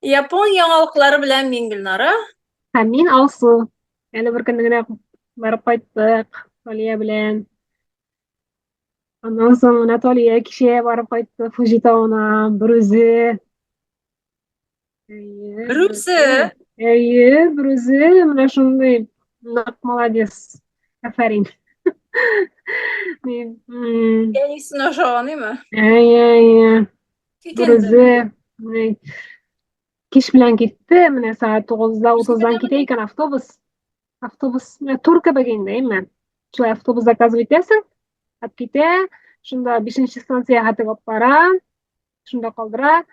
Япон яңалыклары белән мин Гөлнара. Һәм мин Алсу. Әле бер көнне генә барып кайттык Талия белән. Аннан соң менә Талия кичә барып кайтты Фуҗи тавына берүзе. Әйе, Берүзе? Әйе, берүзе. Менә шундый нык молодец. Афәрин. Әнисен ашаган, име? Әйе, әйе. Берүзе кич белән китте, менә сәгать 9-да 30-дан китә икән автобус. Автобус менә тур кебек инде, әйме? Шулай автобус заказывать итәсең, алып китә, шунда 5 станция хәтер алып бара, шунда калдыра.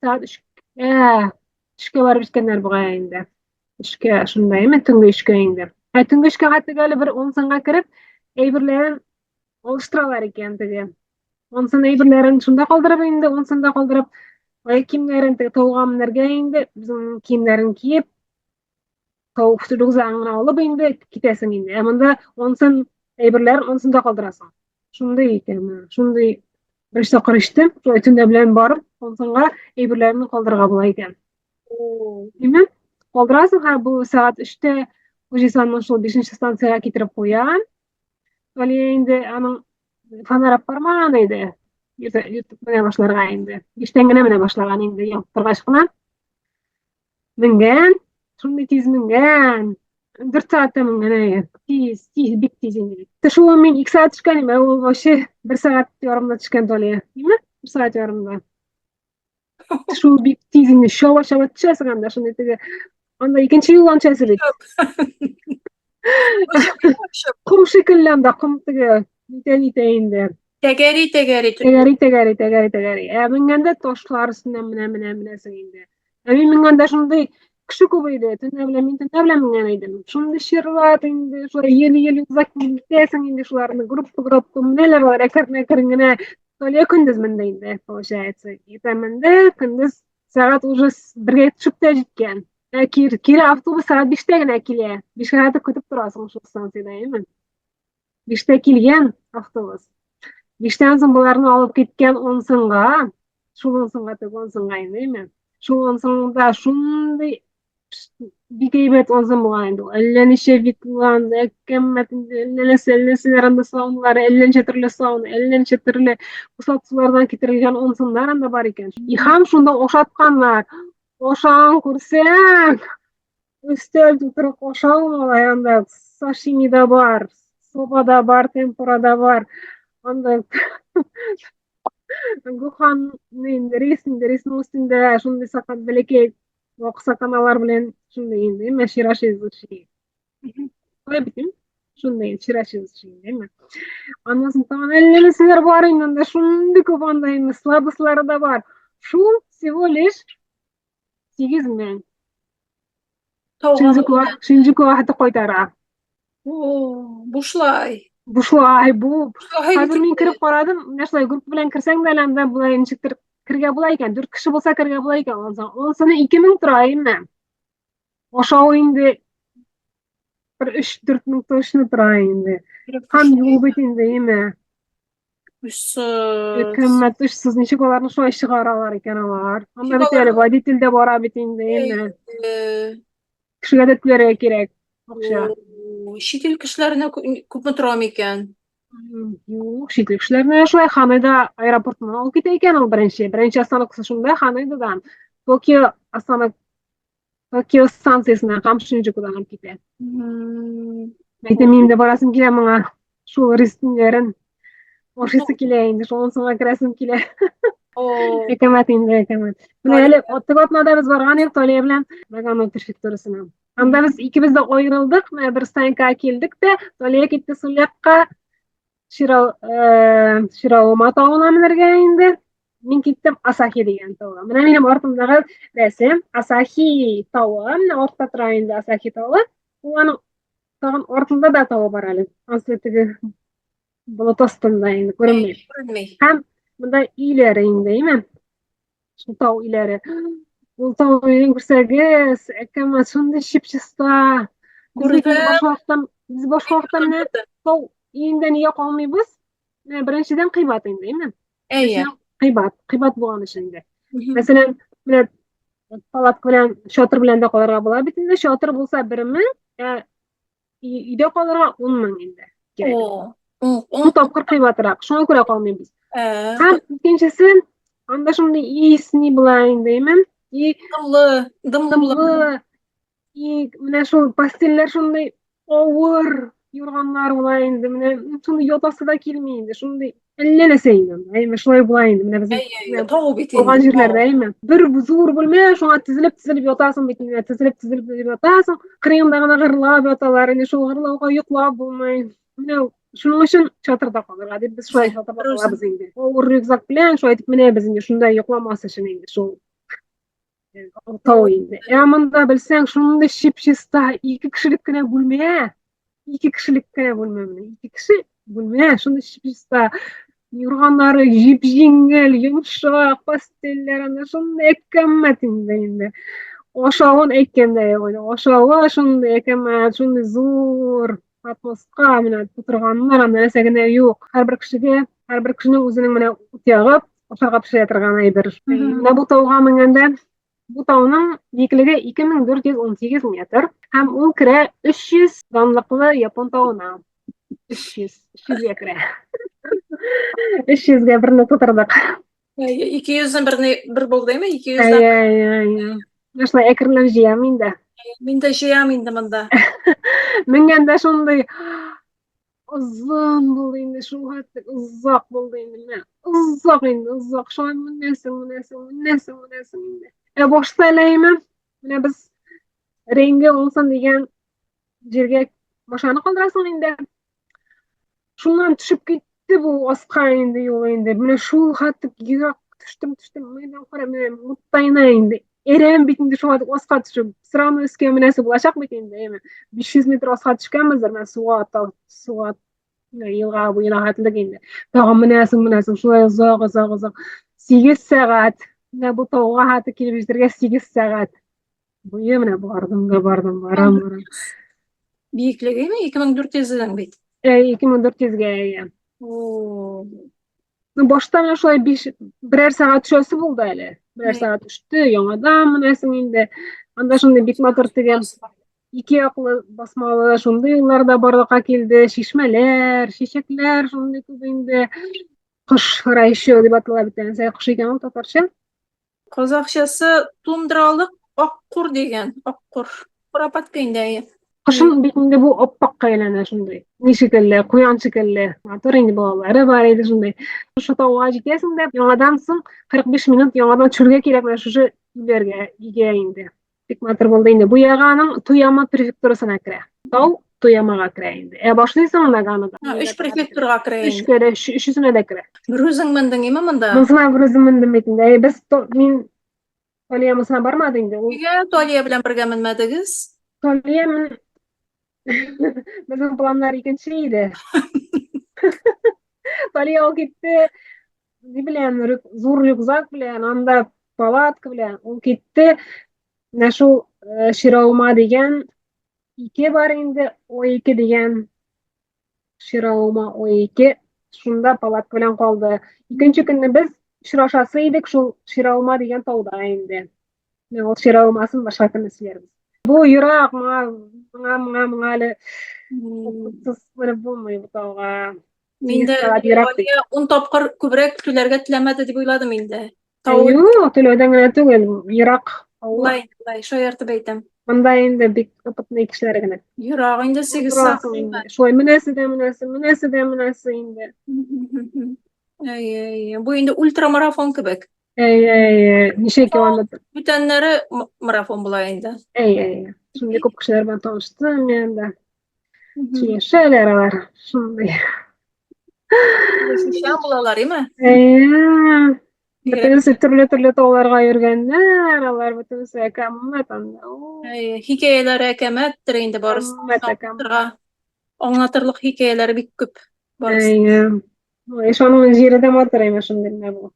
Сәгать 3-кә, 3-кә барып җиткәннәр бугай инде. 3-кә шунда, әйме, төнге 3-кә инде. Ә төнге 3-кә хәтер әле бер 10 сынга кереп, әйберләрен алыштыралар икән теге. Онсын әйберләрен шунда калдырып инде, онсын да калдырып, аяк киемнәрен теге тауга менәргә инде, безнең киемнәрен киеп, тау рюкзагыңны алып инде китәсең инде. Ә монда онсын әйберләрен онсын да калдырасың. Шундый икән, шундый бер тапкыр ишеттем, шулай төнлә белән барып, онсынга әйберләрне калдырырга була икән. Димәк, калдырасың һәм бу сәгать 3-тә Фуҗисанның шул 5 станциягә китереп куя. Галия инде аның фонарь алып бармаган иде. Иртә менә башларга инде. Биштән генә менә башлаган инде, яктыргач кына. Менгән, шундый тиз менгән. 4 сәгатьтә менгән әйе. Тиз, тиз, бик тиз инде. Төшүе мин 2 сәгать төшкән идем, ә ул вообще 1 сәгать ярымда төшкән Талия. Димме? 1 сәгать ярымда. Шул бик тиз инде чаба-чаба төшәсең анда, шундый теге. Анда икенче юлдан төшәсе бит. Ком шикелле анда, ком теге нитә-нитә инде. Тәгәри, тәгәри. Тәгәри, тәгәри, тәгәри, тәгәри. Ә менгәндә ташлар өстеннән менә, менә, менәсең инде. Ә мин менгәндә шундый кеше күп иде. Төнлә белән мин төнлә белән менгән идем. Шундый чирлар инде, шулай еле-еле узак китәсең инде шуларны группа-группа менәләр алар әкрен-әкрен генә. Талия көндез менде инде, получается. Иртә менде, көндез сәгать уже бергә төшеп тә җиткән. Ә кире автобус сәгать биштә генә килә. Бишкә хәтле көтеп торасың шул станциядә, әйеме? Биштә килгән автобус. Биштән соң боларны алып киткән онсынга, шул онсынга тек онсынга инде, әйеме? Шул онсында шундый бик әйбәт онсын булган инде. Әллә ничә вид булган, әкәмәт инде, әллә нәрсә, әллә нәрсәләр анда сауналары, әллә ничә төрле сауна, әллә ничә төрле усал сулардан китерелгән онсыннар анда бар икән. И һәм шунда ашатканнар. Ашаган күрсәң, өстәл тутырып ашау малай анда сашими да бар, соба да бар, темпура да бар. Анда Гухан инде рис, инде рисның өстендә шундый сакат бәләкәй вак саканалар белән шундый инде, әмма чираши суши. Шулай бит, шундый чираши суши, әмма. Аннан соң тагын әллә нәрсәләр бар инде анда, шундый күп анда инде сладостлары да бар. Шул всего лишь 8000. Шинджуку, Шинджуку хәтта кайтара. О, бушлай. Бушлай, бу. Хәзер мин кереп карадым, менә шулай группа белән керсәң дә анда болай ничектер керергә була икән. Дүрт кеше булса керергә була икән. Онсыны 2000 тора инде. Ашау инде бер 3-4 мең точно тора инде. Һәм юл бит инде, име. Очсыз. Кыйммәт очсыз. Ничек аларны шулай чыгаралар икән алар? Анда бит әле водитель дә бара бит инде, име. Кешегә дә түләргә кирәк акча. Чит ил кешеләренә күпме тора микән? Юк, чит ил кешеләренә шулай Ханайда аэропортыннан алып китә икән ул беренче. Беренче остановкасы шунда Ханайдадан. Токио остановка Токио станциясенә һәм Шинджукудан алып китә. Әйтәм, минем дә барасым килә моңа. Шул рәсемнәрен ашыйсы килә инде, шуның соңга керәсем килә. Әкәмәт инде, әкәмәт. Менә әле теге атнада без барган идек Талия белән Нагано префектурасына. Анда без икебез дә аерылдык, менә бер станкага килдек тә, Талия китте сул якка, Шираома тавына менәргә инде. Мин киттем Асахи дигән тауга. Менә минем артымдагы рәсем Асахи тавы. Менә артта тора инде Асахи тавы. Ул аның тагын артында да тавы бар әле. Ансы теге болыт астында инде күренми. Күренми. Һәм монда өйләре инде, әйме? Шул тау өйләре. Ул тау өен күрсәгез, әкәмәт шундый чип-чиста. Без бит инде башка вакытта, без башка вакытта менә тау өендә нигә калмыйбыз? Менә беренчедән кыйбат инде, әйме? Әйе. Кыйбат, кыйбат булган өчен инде. Мәсәлән, менә Палатка белән, чатыр белән дә калырга була бит инде. Чатыр булса 1000, ә өйдә калырга 10 000 инде кирәк. О, ун, Ун ун, тапкыр кыйбатрак. Шуңа күрә калмыйбыз. Ә, Һәм икенчесе, анда шундый ис ни була инде, әйме? И дымлы, дымлы була. Дымлы, и менә шул постельләр шундый авыр юрганнар була инде. Менә шундый ятасы да килми инде. Шундый әллә нәрсә инде анда. Әйме, шулай була инде. Менә безнең Әй, әй, тау бит булган инде, җирләрдә, тау. әйме. Бер зур бүлмә, шуңа тезелеп-тезелеп ятасың бит инде. Тезелеп-тезелеп ятасың. Кырыенда гына гырлап яталар. Инде шул гырлауга йоклап булмый. Менә шуның өчен чатырда калырга дип без шулай чатырда Берүзең. калабыз инде. Авыр рюкзак белән шулай итеп менәбез инде, шунда йокламас өчен инде шул тау инде. Ә монда белсәң, шундый чип-чиста, ике кешелек кенә бүлмә. Ике кешелек кенә бүлмә менә. Ике кеше бүлмә, шундый чип-чиста. Юрганнары җип-җиңел, йомшак, постельләр анда шундый әкәмәт инде инде. Ашавын әйткәндә юк инде. Ашавы шундый әкәмәт, шундый зур подмостка менә тутырганнар, анда нәрсә генә юк. Һәрбер кешегә, һәрбер кешенең үзенең менә ут ягып, ашарга пешерә торган әйбер. Менә бу тауга менгәндә, бу тауның биеклеге 2418 метр һәм ул керә 300 данлыклы япон тавына. 300, 300гә керә. 300гә берне тутырдык. 200-дән берне бер булды, име? Әй, 200-дән. әй, әй. Менә шулай әкренләп җыям инде. Мин дә җыям инде монда. Менгәндә шундый озын булды инде, шул хәтле озак булды инде. Менә озак инде, озак. Шулай менәсең, менәсең, менәсең, менәсең инде. Ә башта әле әйме, менә без Ренге Олсон дигән җиргә машинаны калдырасың инде. Шуннан төшеп китте бу аска инде юл инде. Менә шул хәтле ерак төштем, төштем. Менә кара, менә муттайна инде. Әрәм бит инде шуңа аска төшеп. Сразу өскә менәсе булачак бит инде, әйме. 500 метр аска төшкәнбездер, менә суга тау, суга елга буена хәтлек инде. Тагын менәсең, менәсең, шулай озак, озак, озак. 8 сәгать. Менә бу тауга хәтле килеп җитәргә 8 сәгать. Буе менә бардым да бардым, барам, барам. Биеклегеме? 2400 дән бит. 2400-гә, әйе. О, Ну, башта менә шулай биш, берәр сәгать төшәсе булды әле. Берәр сәгать төште, яңадан менәсең инде. Анда шундый бик матур теге ике яклы басмалы шундый юллар да барлыкка килде. Чишмәләр, чәчәкләр шундый күп инде. Кош райшы дип атала бит. Нәрсә кош икән ул татарча? Казахчасы тундралык аккур дигән, аккур. Курапатка инде әйе. Кышын бит инде бу аппакка әйләнә шундый. Ни шикелле, куян шикелле. Матур инде балалары бар иде шундый. Шушы тауга җитәсең дә, яңадан соң 45 минут яңадан төшергә кирәк менә шушы өйләргә, өйгә инде. Бик матур булды инде. Бу ягы аның Туяма префектурасына керә. Тау Туямага керә инде. Ә башлыйсың Наганода. Ha, өч префектурага керә Өч инде. керә, өчесенә дә керә. Бер үзең мендең име монда? Монысына бер үзем мендем бит инде. Әй, без мин Талия монысына бармады инде. Ул Нигә Талия белән бергә менмәдегез? Талия мен безнең планнар икенче иде. Талия ул китте ни белән, зур рюкзак белән, анда палатка белән. Ул китте. Менә шул Шираума дигән ике бар инде, о ике дигән Шираума о ике шунда палатка белән калды. Икенче көнне без очрашасы идек шул Шираума дигән тауда инде. Менә ул Шираумасын башка көнне сөйләрбез. Бу ерак, моңа, моңа, моңа, моңа әле опытсыз менеп булмый бу тауга. Мин дә Сигез сәгать ерак бит. Галия 10 тапкыр күбрәк түләргә теләмәде дип уйладым инде. Тау Юк, түләүдән генә түгел, ерак, авыр. Болай, болай, шаяртып әйтәм. Монда инде бик опытный кешеләр генә. Ерак инде 8 сәгать. Торасың инде. Шулай менәсе дә менәсе, менәсе дә менәсе инде. Әй, әй, бу инде ультрамарафон кебек. Әй, әй, әй, ничә километр? Бүтәннәре марафон була инде. Әй, әй, шундый күп кешеләр белән таныштым мин анда. Сөйләшәләр алар, шундый. Сөйләшүчән булалар, име? Әй, бөтенесе төрле-төрле тауларга йөргәннәр, алар бөтенесе әкәмәт анда. Әй, хикәяләре әкәмәттер инде барысы. Әкәмәт, әкәмәт. Аңлатырлык хикәяләре бик күп. Барысы. Әй, ой, шуның җире дә матур әйме шундый менә бу.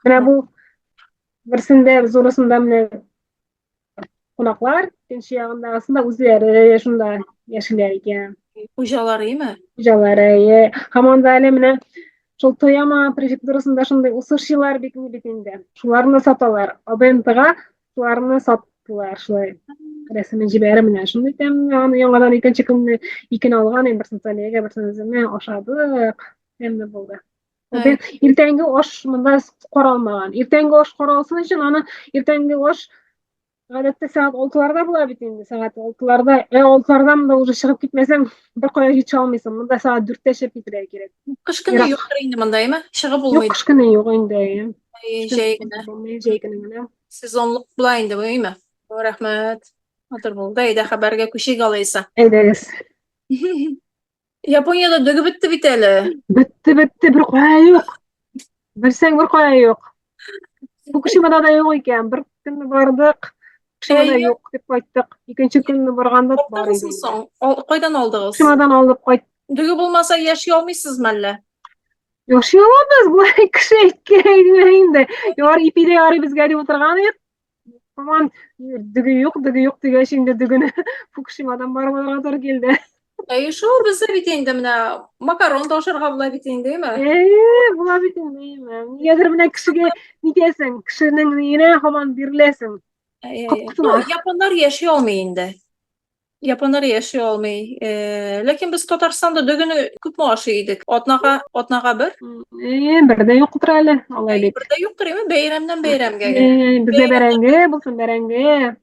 Менә бу берсендә, зурысында менә кунаклар, икенче ягындагысында үзләре шунда яшиләр икән. Хуҗалары име? Хуҗалары, әйе. Һәм анда әле менә шул Тояма префектурасында шундый усушилар бик ни бит инде. Шуларны саталар. АБНТга Шуларны саттылар шулай. Рәсемен җибәреп менә шундый тәмле, аны яңадан икенче көнне икене алган идем, берсен Салиягә, берсен үземә ашадык. Тәмле булды. Әй. Иртәнге аш монда каралмаган. Иртәнге аш каралсын өчен аны иртәнге аш гадәттә сәгать 6-ларда була бит инде, сәгать 6-ларда. Ә 6-лардан да уже чыгып китмәсәң, бер кая җитешә алмыйсың. Монда сәгать 4-тә чыгып китәргә кирәк. Кыш көне Ерак. юктыр инде монда, әйме? Чыгып Юк, булмый. кыш көне юк инде. Әй, Кыш көне Җәй генә. булмый, җәй көне генә. Сезонлык була инде бу, әйме? Рәхмәт. Матур булды. Әйдә хәбәргә күчик алайса. Әйдәгез. Япониядә дөге бетте бит әле. Бетте, бетте, бер кая юк. Белсәң, бер кая юк. Фукушимада да юк икән. Бер көнне бардык, Фукушимада Әйе. юк дип кайттык. Икенче көнне барганда бар иде Таптыгызмы инде. соң? Кайдан алдыгыз? Фукушимадан алып кайттык. Дөге булмаса яши алмыйсызмы әллә? Яши алабыз, болай кеше әйткән инде. Ярый, ипи дә ярый безгә дип утырган идек. Һаман дөге юк, дөге юк дигәч инде дөгене Фукушимадан барып алырга туры килде. Әй, шул бездә бит инде менә макарон да ашарга була бит инде, әйме? Э, була бит инде, әйме. Нигәдер менә кешегә нитәсең, кешенең ниенә һаман биреләсең. Әй, әй. Коткысына. Ну, японнар яши алмый инде. Японнар яши алмый. Ләкин без Татарстанда дөгене күпме ашый идек? Атнага, атнага бер? Э, бер дә юктыр әле, алай бит. Бер дә юктыр, әйме? Бәйрәмнән бәйрәмгә генә. Э, бездә бәрәңге булсын, бәрәңге.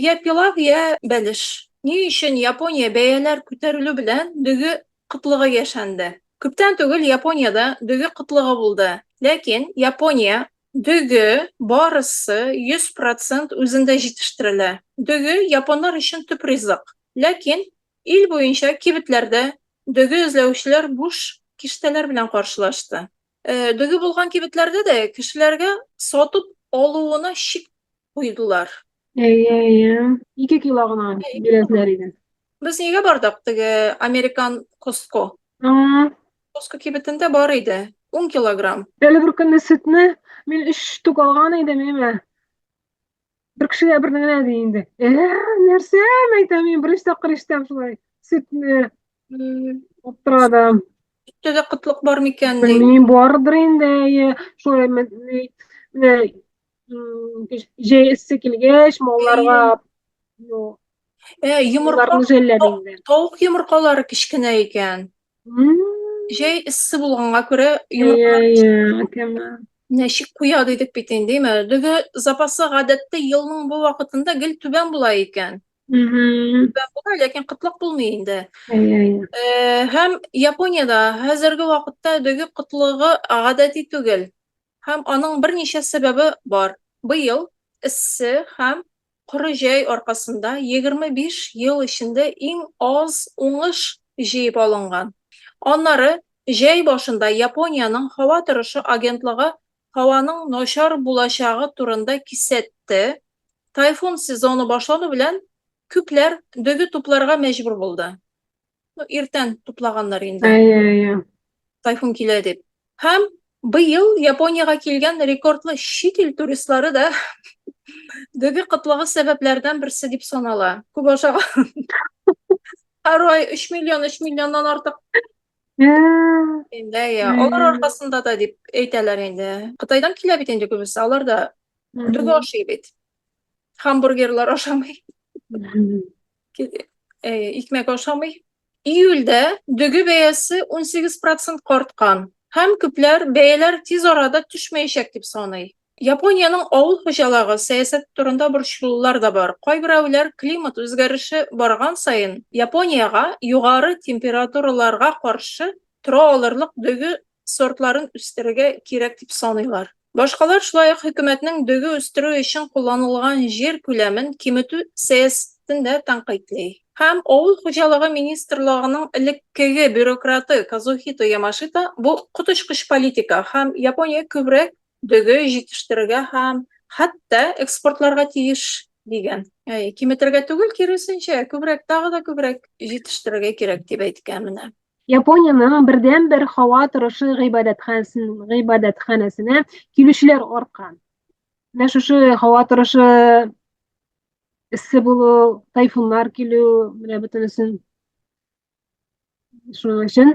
Я пилав, я бәлеш. Ни өчен Япония бәяләр күтәрелү белән дөге кытлыгы яшәнде? Күптән түгел Япониядә дөге кытлыгы булды. Ләкин Япония дөге барысы 100% үзендә җитештерелә. Дөге японнар өчен төп ризык. Ләкин ил буенча кибетләрдә дөге эзләүчеләр буш киштәләр белән каршылашты. Дөге булган кибетләрдә дә кешеләргә сатып алуына чик куйдылар. Әйе, әйе. 2 кило гына бирәселәр иде. Без нигә бардык теге американ Costco? Costco кибетендә бар иде. 10 килограмм. Әле бер көнне сөтне мин 3 штук алган идем, әйме. Бер кешегә бер генә ди инде. Э, нәрсә, әйтәм, мин беренче тапкыр ишетәм шулай. Сөтне аптырадым. Сөттә дә кытлык бар микән ди. Белмим, бардыр инде, әйе. Шулай менә җәй эссе килгәч, малларга Йомырка, тавык йомыркалары кечкенә икән. Җәй эссе булганга күрә йомыркалар нәчик куя дидек бит инде, әйме? Дөге запасы гадәттә елның бу вакытында гел түбән була икән. Түбән була, ләкин кытлык булмый инде. Һәм Япониядә хәзерге вакытта дөге кытлыгы гадәти түгел. Һәм аның берничә сәбәбе бар. Быел эссе һәм коры җәй аркасында 25 ел эчендә иң аз уңыш җыеп алынган. Аннары җәй башында Япониянең һава торышы агентлыгы һаваның начар булачагы турында кисәтте. Тайфун сезоны башлану белән күпләр дөге тупларга мәҗбүр булды. Ну, иртән туплаганнар инде. Әйе, әйе. Тайфун килә дип. Һәм быел Япониягә килгән рекордлы чит ил туристлары да дөге кытлыгы сәбәпләрдән берсе дип санала. Күп ашаган. Һәр ай 3 миллион, 3 миллионнан артык. Инде, я, алар аркасында да дип әйтәләр инде. Кытайдан килә бит инде күбесе, алар да дөге ашый бит. Хамбургерлар ашамый. Икмәк ашамый. Июльдә дөге бәясе 18% арткан һәм күпләр бәяләр тиз арада төшмәячәк дип саный. Япониянең авыл хуҗалыгы сәясәте турында борчылулар да бар. Кайберәүләр климат үзгәреше барган саен Япониягә югары температураларга каршы тора алырлык дөге сортларын үстерергә кирәк дип саныйлар. Башкалар шулай ук хөкүмәтнең дөге үстерү өчен кулланылган җир күләмен киметү сәясәтен дә тәнкыйтьли. Һәм Авыл хуҗалыгы министрлыгының элеккеге бюрократы Казухито Ямашита бу коточкыч политика һәм Япония күбрәк дөге җитештерергә һәм хәтта экспортларга тиеш дигән. Әй, киметергә түгел, киресенчә, күбрәк, тагы да күбрәк җитештерергә кирәк дип әйткән менә. Япониянең бердәнбер һава торышы гыйбадәтханәсенә килүчеләр арткан. Менә шушы һава торышы эссе булу, тайфуннар килү, менә бөтенесен шуның өчен.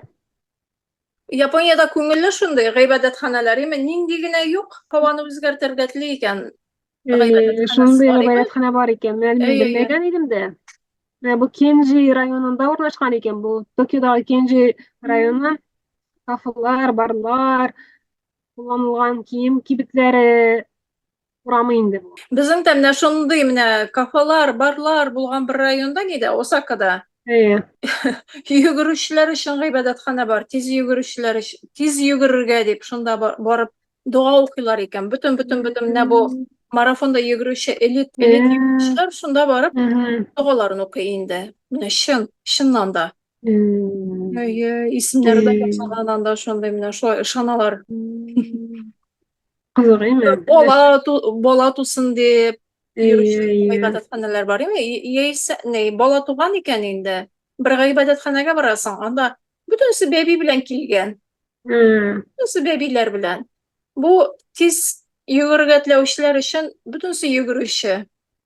Япониядә күңелле шундый гыйбадәтханәләр, име нинди генә юк, һаваны үзгәртергә тели икән. Гыйбадәтханәсе Шундый бар иде. гыйбадәтханә бар икән. Менә мин Әйе, әйе. белмәгән идем дә. Менә бу Кенҗи районында урнашкан икән. Бу Токиодагы Кенҗи районы кафелар, барлар, кулланылган кием кибетләре урамы инде бу. Безнең дә менә шундый менә кафелар, барлар булган бер районда нидә, Осакада. Әйе. Йөгерүчеләр өчен гыйбадәтханә бар. Тиз йөгерүчеләр өчен, тиз йөгерергә дип шунда барып дога укыйлар икән. Бөтен бөтен бөтен менә бу марафонда йөгерүче элит элит йөгерүчеләр шунда барып догаларын укый инде. Менә чын, чыннан да. Әйе, исемнәре дә язылган анда шундый менә шулай ышаналар. Кызык, әйме? Бала, бала тусын дип йөрүче гыйбадәтханәләр бар, әйме? Яисә, ни, бала туган икән инде, бер гыйбадәтханәгә барасың, анда бөтенесе бәби белән килгән. Бөтенесе бәбиләр белән. Бу тиз йөгерергә теләүчеләр өчен бөтенесе йөгерүче.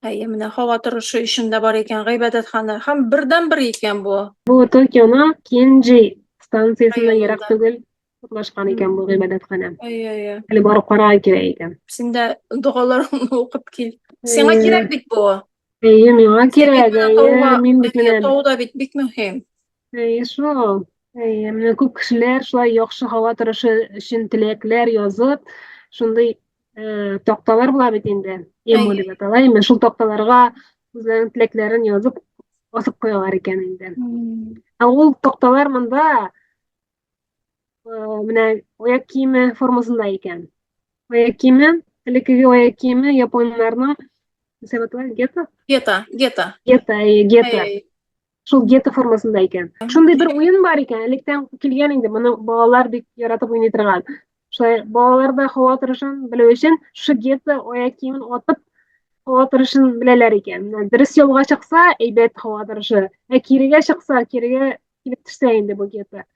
Әйе, менә һава торышы өчен дә бар икән гыйбадәтханә. Һәм бердәнбер икән бу. Бу Токионың Кенджи станциясеннән ерак түгел урнашкан икән бу гыйбадәтханә. Әйе, әйе. Әле барып карарга кирәк икән. Син дә догаларыңны укып кил. Сиңа кирәк бит бу. Әйе, миңа кирәк. Әйе, мин бит менә. Тау да бит бик мөһим. Әйе, шул. Әйе, менә күп кешеләр шулай яхшы һава торышы өчен теләкләр язып, шундый э, такталар була бит инде. Эмо дип атала. Инде шул такталарга үзләренең теләкләрен язып асып куялар икән инде. Ә ул такталар монда э, менә аяк киеме формасында икән. Аяк киеме, элеккеге аяк киеме японнарның нәрсә дип атала? Гета? Гета, гета. Гета, әйе, гета. Шул гета формасында икән. Шундый бер уен бар икән, электән килгән инде, моны балалар бик яратып уйный торган. Шулай балалар да һава торышын белү өчен шушы гета аяк киемен атып һава торышын беләләр икән. Менә дөрес юлга чыкса, әйбәт һава торышы. Ә кирегә чыкса, кирегә килеп төшсә инде бу гета.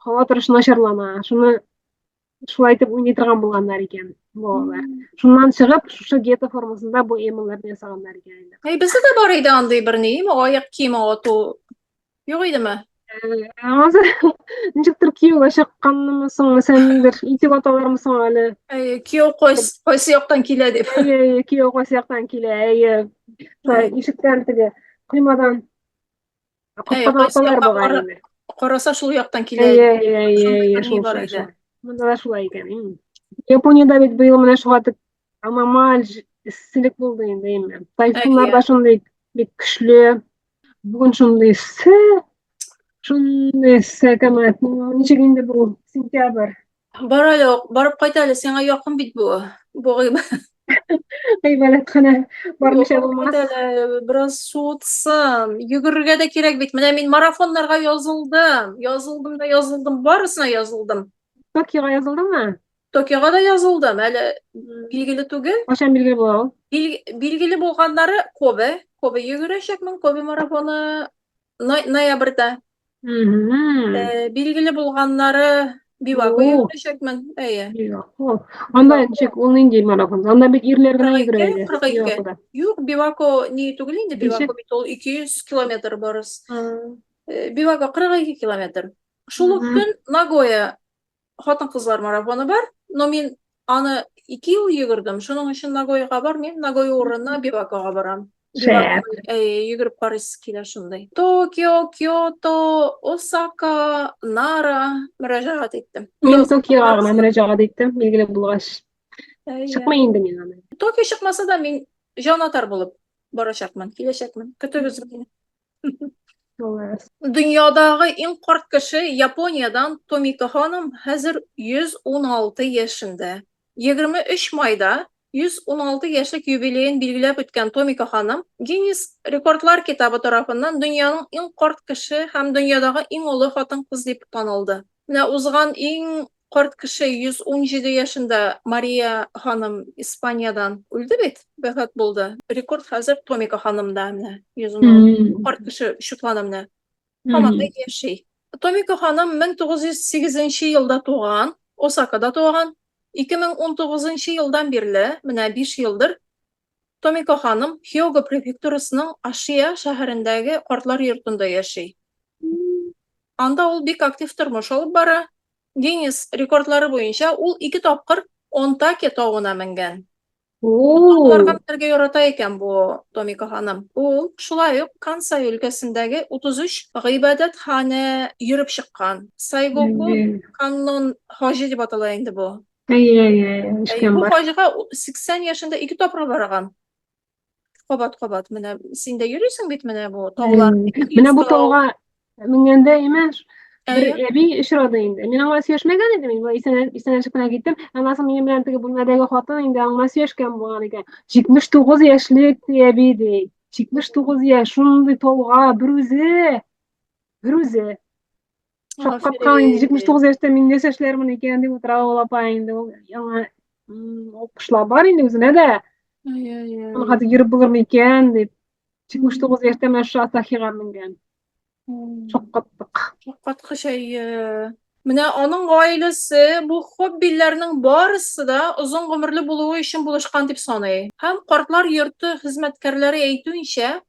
Һава торышы начарлана. Шуны шулай итеп уйный торган булганнар икән балалар. Шуннан чыгып, шушы гетто формасында бу эмаларны ясаганнар икән инде. Әй, бездә дә бар иде андый бер ни, аяк киеме ату. Юк идеме? Хәзер ничектер кияүгә чыкканнымы соң, мәсәлән, итеп аталармы соң әле? Әй, кияү кайсы, кайсы яктан килә дип. Әйе, әйе, кияү кайсы яктан килә, әйе. Шулай ишектән теге коймадан Капкадан аталар бугай инде. Караса шул яктан килә. Әйе, әйе, әйе, әйе, шул, шул, шул. Монда да шулай икән. Япониядә бит быел менә шуга тик аномаль эсселек булды инде инде. Тайфуннар да шундый бик көчле. Бүген шундый эссе, шундый эссе, кәмәт. Ничек инде бу сентябрь? Бар әле, барып кайт әле, сиңа якын бит бу. Бу гыйбадәтханә бармыйча булмас. Әле, бераз суытсын. Йөгерергә дә кирәк бит. Менә мин марафоннарга язылдым. Язылдым да язылдым, барысына язылдым. Токиога язылдыңмы? Токиога да язылдым. Әле билгеле түгел. Кайчан билгеле була ул? Билгеле булганнары Кобе. Кобе йөгерәчәкмен, Кобе марафоны ноябрьдә. Э, билгеле булганнары Бивако йөгерәчәкмен. Әйе. Бивако. Анда ничек, ул нинди марафон? Анда бит ирләр генә йөгерә иде. 42. Юк, Бивако ни түгел инде, Бивако бит ул 200 километр барыс. Э, Бивако 42 километр. Шул ук көн Нагоя хатын-кызлар марафоны бар, но мин аны 2 ел йөгердем. Шуның өчен Нагояга бармыйм, Нагоя урынына Бивакога барам. Шәп. Әй, йөгереп карыйсы килә шундый. Токио, Киото, Осака, Нара мөрәҗәгать иттем. Мин Токиога гына мөрәҗәгать иттем, билгеле булгач. Чыкмый инде мин аны. Токио чыкмаса да мин җанатар булып барачакмын, киләчәкмен. Көтегез мине. Дөньядагы иң карт кеше Япониядән Томико ханым хәзер 116 яшендә. 23 майда 116 яшьлек юбилеен билгеләп үткән Томико ханым Гиннес рекордлар китабы тарафыннан дөньяның иң карт кеше һәм дөньядагы иң олы хатын-кыз дип танылды. Менә узган иң Карт кеше 117 яшендә Мария ханым Испаниядән үлде бит, вафат булды. Рекорд хәзер Томика ханымда менә 116. Карт кеше чутлана менә. Һаман да яши. Томика ханым 1908 елда туган, Осакада туган. 2019 елдан бирле, менә 5 елдыр, Томико ханым Хёго префектурасының Ашия шәһәрендәге картлар йортында яши. Анда ул бик актив тормыш алып бара. Гиннес рекордлары буенча ул ике тапкыр Онтаке тавына менгән. Тауларга менәргә ярата икән бу Томика ханым. Ул шулай ук Кансай өлкәсендәге 33 гыйбадәтханә йөреп чыккан. Сайгоку Каннон хаҗы дип атала инде бу. Әйе, әйе, ишеткән бар. Бу хаҗга 80 яшендә ике тапкыр барган. Кабат-кабат. Менә син дә йөрисең бит менә бу таулар. Менә бу тауга менгәндә имеш, бер әби очрады инде. Мин аңа сөйләшмәгән идем, мин исән исәнләшеп кенә киттем. Аннан соң минем белән теге бүлмәдәге хатын инде аңа сөйләшкән булган икән. 79 яшьлек әби ди. 79 яшь, шундый тауга бер үзе. Бер үзе. Шаккаткан инде 79 яшьтә мин нәрсә эшләрмен икән дип утыра ул апа инде. Ул яңа укышлар бар инде үзенә дә. Аны хәзер йөреп булырмы икән дип. 79 яшьтә менә шушы Асахига менгән. Шаккаттык. Шаккаткыч, әйе. Менә аның гаиләсе бу хоббиләрнең барысы да озын гомерле булуы өчен булышкан дип саный. Һәм картлар йорты хезмәткәрләре әйтүенчә,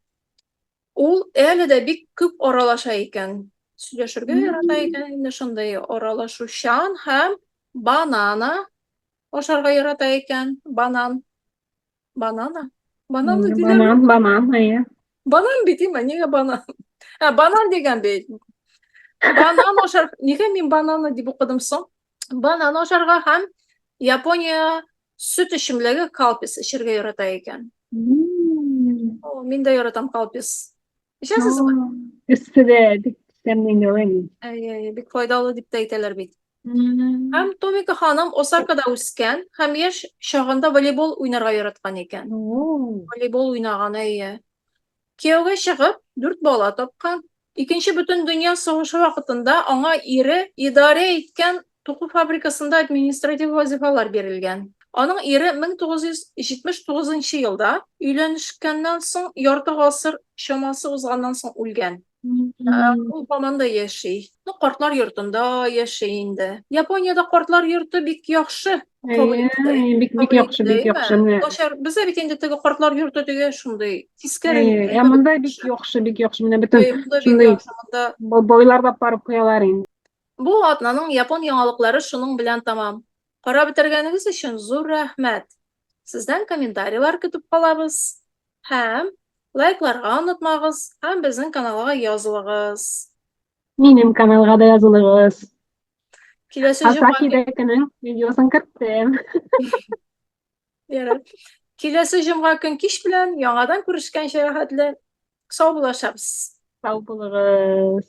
ул әле дә бик күп аралаша икән. Сөйләшергә ярата икән инде, шундый аралашучан һәм банана ашарга ярата икән. Банан. Банана? Банан диләр. Банан, банан, әйе. Банан бит, име? Нигә банан? Ә, банан дигән бит. Банан ашар. Нигә мин бананы дип укыдым соң? Банан ашарга һәм Япония сөт эчемлеге калпис эчәргә ярата икән. О, мин дә яратам калпис. Эчәсезме? Эсседә бик тәмле инде ул инде. Әйе, әйе, бик файдалы дип тә әйтәләр бит. Һәм Томика ханым Осакада үскән һәм яшь чагында волейбол уйнарга яраткан икән. Волейбол уйнаган, әйе. Кияүгә чыгып, дүрт бала тапкан. Икенче бөтендөнья сугышы вакытында аңа ире идарә иткән туку фабрикасында административ вазифалар бирелгән. Аның ире 1979 нчы елда, өйләнешкәннән соң ярты гасыр чамасы узганнан соң үлгән. Ул һаман да яши. Ну, картлар йортында яши инде. Япониядә картлар йорты бик яхшы кабул ителә. Бик бик яхшы, бик яхшы. Начар. Бездә бит инде теге картлар йорты теге шундый тискәре. Ә монда бик яхшы, бик яхшы. Менә бөтен шундый байлар да барып куялар инде. Бу атнаның япон яңалыклары шуның белән тәмам. Карап бетергәнегез өчен зур рәхмәт. Сездән комментарийлар көтеп калабыз. Һәм лайкларга онытмагыз һәм безнең каналга язылыгыз. Минем каналга да язылыгыз. Киләсе җомга Асахидәкенең видеосын керттем. Ярар. Киләсе җомга көн кич белән яңадан күрешкәнчә рәхәтле сау булашабыз. Сау булыгыз.